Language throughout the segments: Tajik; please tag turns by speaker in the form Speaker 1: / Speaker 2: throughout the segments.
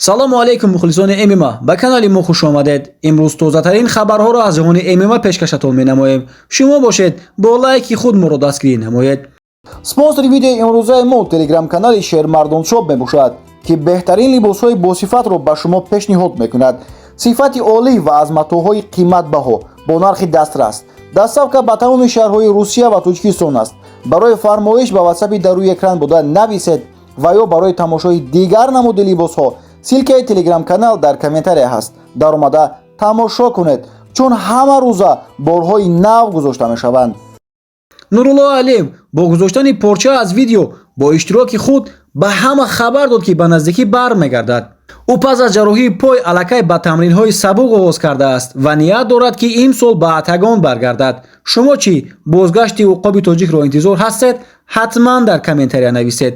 Speaker 1: Салому алейкум, мухлисони ММА, ба канали мо хуш омадед. Имрӯз тозатарин хабарҳоро аз ҷаҳони ММА пешкашатон менамоем. Шумо бошед, бо лайки худ моро дастгирӣ намоед.
Speaker 2: Спонсори видеои имрӯзаи мо телеграм-канали Шермардон Шоп мебошад, ки беҳтарин либосҳои босифатро ба шумо пешниҳод мекунад. Сифати олӣ ва аз матоъҳои қиматбаҳо бо нархи дастрас. Доставка ба тамоми шаҳрҳои Русия ва Тоҷикистон аст. Барои фармоиш ба ватсапи дар рӯи экран буда нависед ва ё барои тамошои дигар намуди либосҳо ссылкаи телеграм-канал дар комментария ҳаст. Даромада тамошо кунед, чун ҳама рӯза борҳои нав гузошта мешаванд.
Speaker 1: Нурулло Алим бо гузоштани порча аз видео бо иштироки худ ба ҳама хабар дод, ки ба наздикӣ бармегардад. Ӯ пас аз ҷарроҳии пой аллакай ба тамринҳои сабук оғоз кардааст ва ният дорад, ки имсол ба октагон баргардад. Шумо чӣ, бозгашти уқоби тоҷикро интизор ҳастед? Ҳатман дар комментария нависед.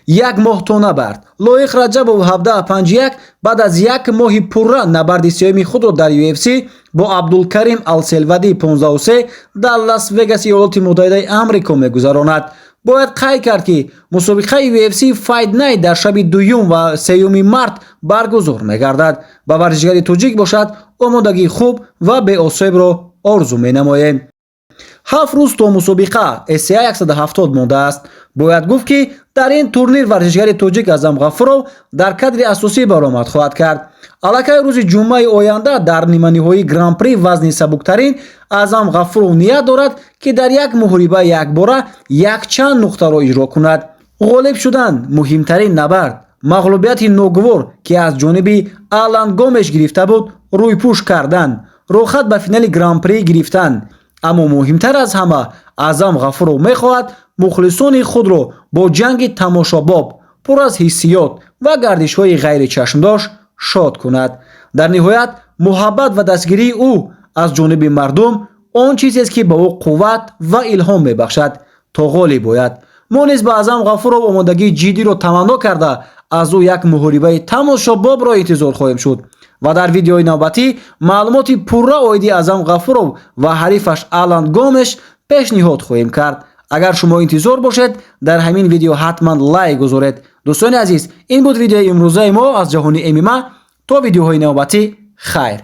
Speaker 1: Як моҳ то набард. Лоиқ Раҷабов 17-5-1 баъд аз як моҳи пурра набарди сеюми худро дар UFC бо Абдулкарим Алселвади 15-3 дар Лас Вегас, Иёлоти Муттаҳидаи Амрико, мегузаронад. Бояд қайд кард, ки мусобиқаи UFC Fight Night дар шаби дуюм ва сеюми март баргузор мегардад. Ба варзишгари тоҷик бошад, омодагии хуб ва беосебро орзу менамоем. 7 рӯз то мусобиқа ACA 170 мондааст. Бояд гуфт, ки дар ин турнир варзишгари тоҷик Аъзам Ғафуров дар кадри асосӣ баромад хоҳад кард. Аллакай рӯзи ҷумъаи оянда дар ниманиҳоии Гран-при вазни сабуктарин Аъзам Ғафуров ният дорад, ки дар як муҳориба якбора якчанд нуқтаро иҷро кунад. Ғолиб шудан муҳимтарин набард, мағлубияти ногувор, ки аз ҷониби Алан Гомеш гирифта буд, рӯйпӯш кардан, роҳхат ба финали Гран-при гирифтан. Аммо муҳимтар аз ҳама, Аъзам Ғафуров мехоҳад мухлисони худро бо ҷанги тамошобоб, пур аз ҳиссиёт ва гардишҳои ғайричашмдошт шод кунад. Дар ниҳоят, муҳаббат ва дастгирии ӯ аз ҷониби мардум он чизест, ки ба ӯ қувват ва илҳом мебахшад, то ғолиб ояд. Мо низ ба Аъзам Ғафуров омодагии ҷиддиро таманно карда, аз ӯ як муҳорибаи тамошобобро интизор хоҳем шуд ва дар видеои навбатӣ маълумоти пурра оиди Аъзам Ғафуров ва ҳарифаш Алан Гомеш пешниҳод хоҳем кард. Агар шумо интизор бошед, дар ҳамин видео ҳатман лайк гузоред. Дӯстони азиз, ин буд видеои имрӯзаи мо аз ҷаҳони ММА. То видеоҳои навбатӣ, хайр.